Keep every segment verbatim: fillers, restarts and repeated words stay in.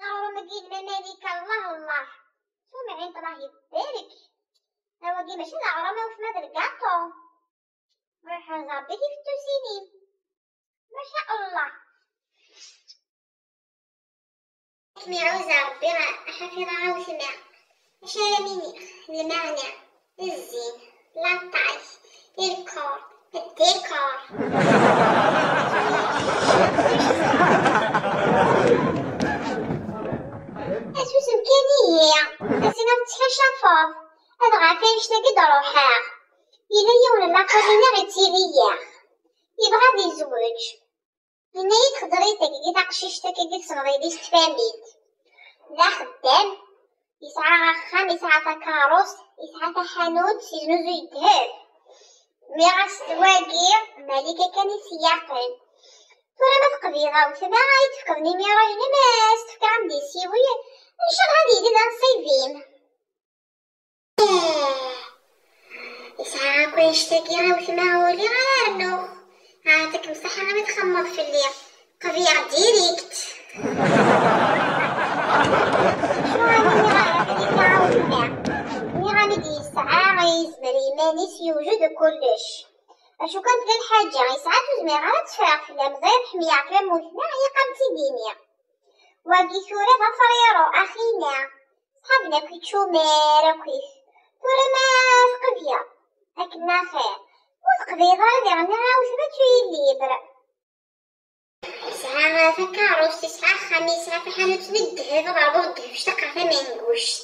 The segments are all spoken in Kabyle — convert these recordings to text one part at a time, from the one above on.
Aɣrum-agi n Mama Malika, Allah, Allah. Tumɛint, Allah ibarek. Awagi mačči d aɣrum, awet ma d lgaṭu. Ruḥ ẓer Rebbi tifettusin-im. Maca Allah. Ad kem-iɛuzz Rebbi a Ḥafiḍa, a wetma. Acu ara m-iniɣ? Lmeɛna, zzin, l'attaque, lkur, ddikor. Asusem kan ihi, ad tiniḍ tettḥicafaḍ. Ad ɣef annect-agi d-ruḥeɣ. Yella yiwen n laqul-nneɣ ittili-yaɣ. Yebɣa ad izweǧ. Yenna-yi-d xeddṛit-agi, taqcict-agi tessneḍ yelli-s n tfamilt. D axeddam, yesɛa axxam, yesɛa takeṛṛust, yesɛa taḥanut, yeznuzuy ddheb. Nniɣ-as d wagi, Malika kan i s-yaqen. Tura ma teqbiḍ a wetma, ad yi-d-tefkeḍ nimira-inem, ad s-t-fkeɣ ad m-d-yessiwel, ncallah ad yili d anṣib-im. Yesɛa akk annect-agi a wetma, ur lliɣ ara rnuɣ. Ɛṭik mṣaḥa imi txemmeḍ fell-i. Qbiɣ direct. Acu ara nniɣ ara fell-i a wetma? Nniɣ-am-id yesɛa, yezmer i yiman-is, yewjed kullec. Acu kan tella lḥaǧa, yesɛa ur zmireɣ ara ad tt-ffreɣ fell-am, ẓriɣ ḥemmleɣ-kem am wetma, ilaq ad m-tt-id-iniɣ. Wagi tura d afriru, axi-nneɣ. Ṣḥaben akk iččumar akkit. Tura ma teqbiḍ, akken axir. Ur teqbiḍ ara diɣen a wetma, tu es libre. Yesɛa takeṛṛust, yesɛa axxam, yesɛa taḥanut n ddheb, ad ṛwuɣ ddheb ctaqeɣ tamenguct.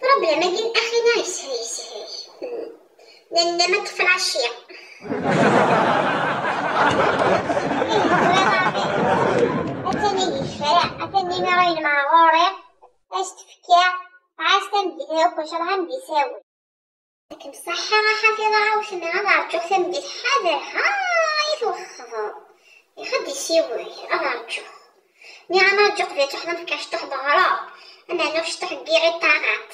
Problème-agi n axi-nneɣ yeshel, yeshel. Nenna ma teflaci. Ih, ẓriɣ a Ṛebbi. Atan ihi kra, atan imira-inem ɣer ɣur-i. Ad s-t-fkeɣ, ɛas tameddit-a akk, ncallah ad m-d-isawi. Akken ṣaḥḥa a Ḥafiḍa, a wetma, ad ṛǧuɣ tameddit ḥader, ha, i twexxḍeḍ. Ix ad d-isiwel, ad ṛǧuɣ. Nniɣ-am ṛǧu qbel ad tuḥḍem fkeɣ cṭuḥ beɣṛa, ama nuɣ cṭuḥ n yiɣi ṭaɣat.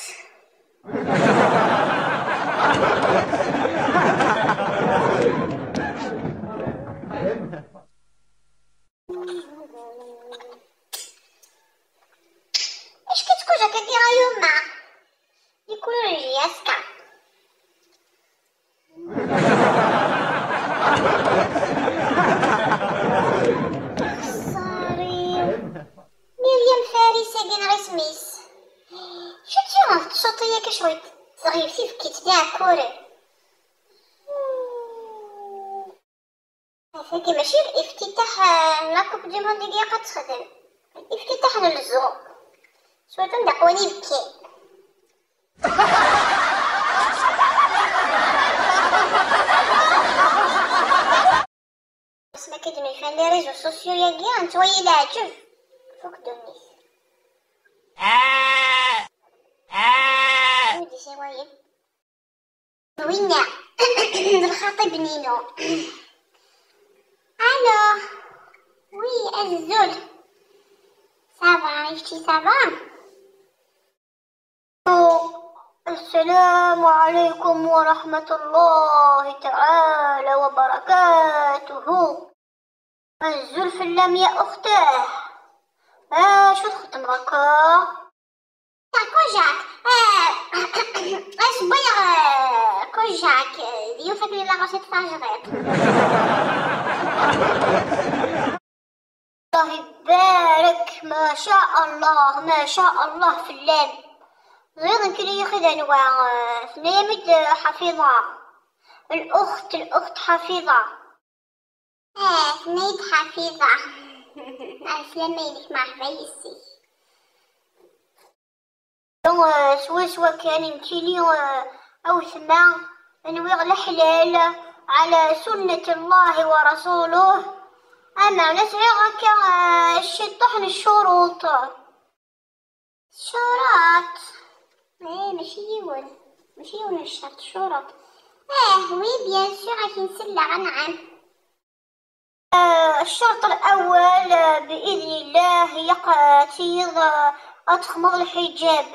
Acu k-ittkuja akka deg ɣayuma? L'écologie, aska. Xṣari. Myriam Faris-agi neɣ isem-is. Acu tt-yuɣen teccuṭ-iyi akka cwiṭ? Tɣib tibkit d iɛekkuren. Ataki mačči iftitaḥ, eh, n la coupe du monde i ilaq ad texdem. Iftitaḥ n lezzu. Swatan d aqwan ibekki. Asmi akka d-nufan les réseaux sociaux-yagi, nettwali leɛǧeb. Fuk ddunit. Ur d-isiwayen. Winna, d lxaṭi Benino. Allô? Oui, azul. Ça va, i kečči ça va? السلام عليكم ورحمة الله تعالى وبركاته. Azul fell-am ya uxtah. Acu txeddmeḍ akka? Kujak, eh, asewwayeɣ, eh, Kujak, eh, d yiwet akken i la ɣas i tfajriḍ. Allah ibarek, ma sha Allah, ma sha Allah fell-am. Ẓriɣ nekkini yaxi d anwa, eh, tenna-yam-id, eh, Ḥafiḍa. Lxut, lxut Ḥafiḍa. Ah, tenna-yi-d Ḥafiḍa. Ɛeslama-inek, merḥba yes-k. Eh, swaswa kan i nekkini, eh, a wetma, nwiɣ leḥlal ɛla sunnet Llah wa rasuluh, ameɛna sɛiɣ akka, eh, ciṭṭaḥ n ccuruṭ. Ccuruṭ. Eh, mačči yiwen. Mačči yiwen n ccerṭ, ccuruṭ. Eh, oui, bien sûr, ad k-in-selleɣ, anɛam. Eh, ccerṭ lawal, eh, bi idnillah, ilaq, eh, ad tiyiḍ, eh, ad texmeḍ lḥiǧab.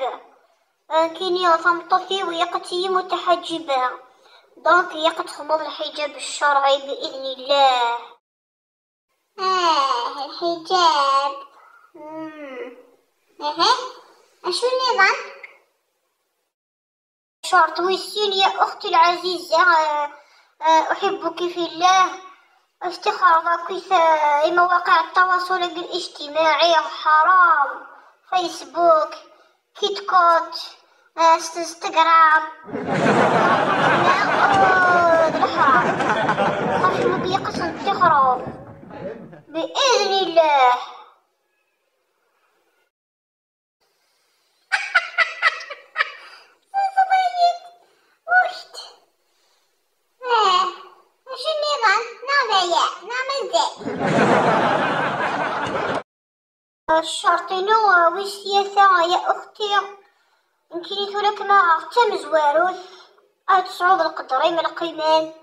Eh, nekkini tameṭṭut-iw ilaq ad tiyi mutaḥaǧiba. Donc, ilaq ad texmeḍ lḥiǧab ccerɛi bi idnillah. Ah, lḥiǧab. Hmm. Aha, acu nniḍen? Ccerṭ wis sin, يا أختي العزيزة، آه، آه، أحبك في الله. استخرج كيف، آه، مواقع التواصل الاجتماعي حرام، فيسبوك، كيت كوت، آه، انستغرام. آه، الحرام. صافي، ما بيقص نتخرج. بإذن الله. صبيت. وشت. آه. شنو نظام؟ نعم يا، نعم ازاي؟ الشرطينو ويسياثة يا أختي. نكيني ثورة كما غاف تمزواروث. أتسعود القدرين من القيمان.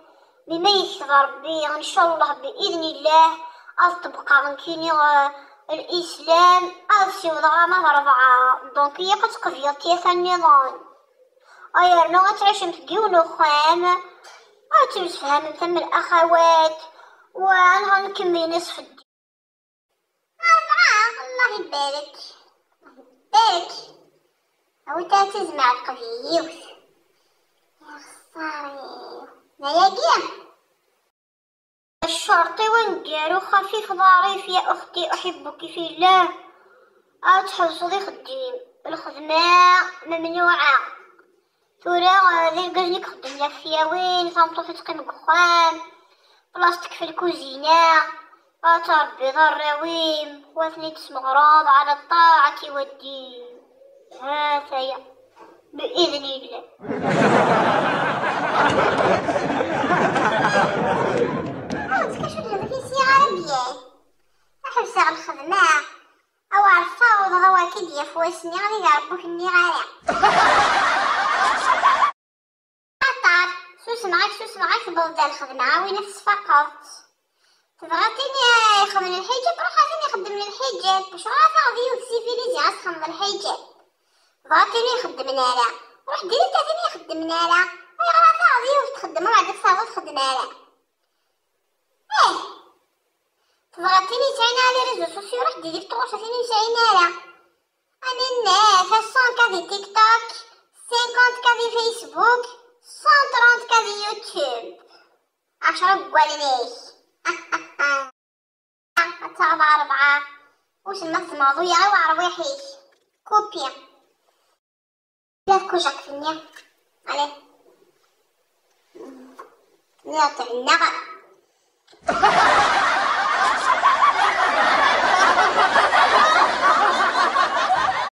بما يكتب ربي إن شاء الله بإذن الله. أطبق نكيني، آه، الإسلام. أتسيوض غاما ربعة. دونك هي كتقضي تيثا النظام. أيرنو غتعيشم في قيون وخام. أتمسفهم تم الأخوات. وأنا غنكمل نصف الدين. أربعة، الله يبارك. بارك. أو تا تزمع القبيوت. يا خساري. ما يا قيم. الشرطي ونقارو خفيف ظريف، يا أختي أحبك في الله. أتحفظي خديم. الخدمة ممنوعة. ثورة، آه، ذي الكاز اللي كخدم لها في ياوين، فهمتو، في تقيم قخام، بلاصتك في الكوزينة، آه، تربي دار الروايم، واثني تسمغراض على الطاعة والدين. ها ثايا، بإذن الله. آه، تكشف لك في سيارة بيان. أحب ساعة الخدمة. أو عرفة وضغوا أكيد يا فواسني، غادي يعرفوك إني غالية. عطار، سوس معاك، سوس معاك، بلد الخدمة، وين تصفقت؟ تبغاتيني يخدم الحجاب، روح عاوتاني يخدم الحجاب. شو غادي غادي يوسف لي زي أصحاب الحجاب؟ بغاتيني يخدم نارا، روح ديري تاتيني يخدم نارا. أي غادي غادي يوسف تخدم، وبعد تصاوب تخدم نارا. إيه. تبغاتيني تعيني على les réseaux sociaux، روح ديري في الطوش، عاوتاني تعيني نارا. أنا الناس، cent K في تيك توك، cinquante K في فيسبوك، cent trente K في يوتيوب. عشرة بوالنيش. أتعب أربعة. وش المخدمة ضويا وعربي حيش. كوبي. لا كوجك في النية. عليه. نية تاع النغم.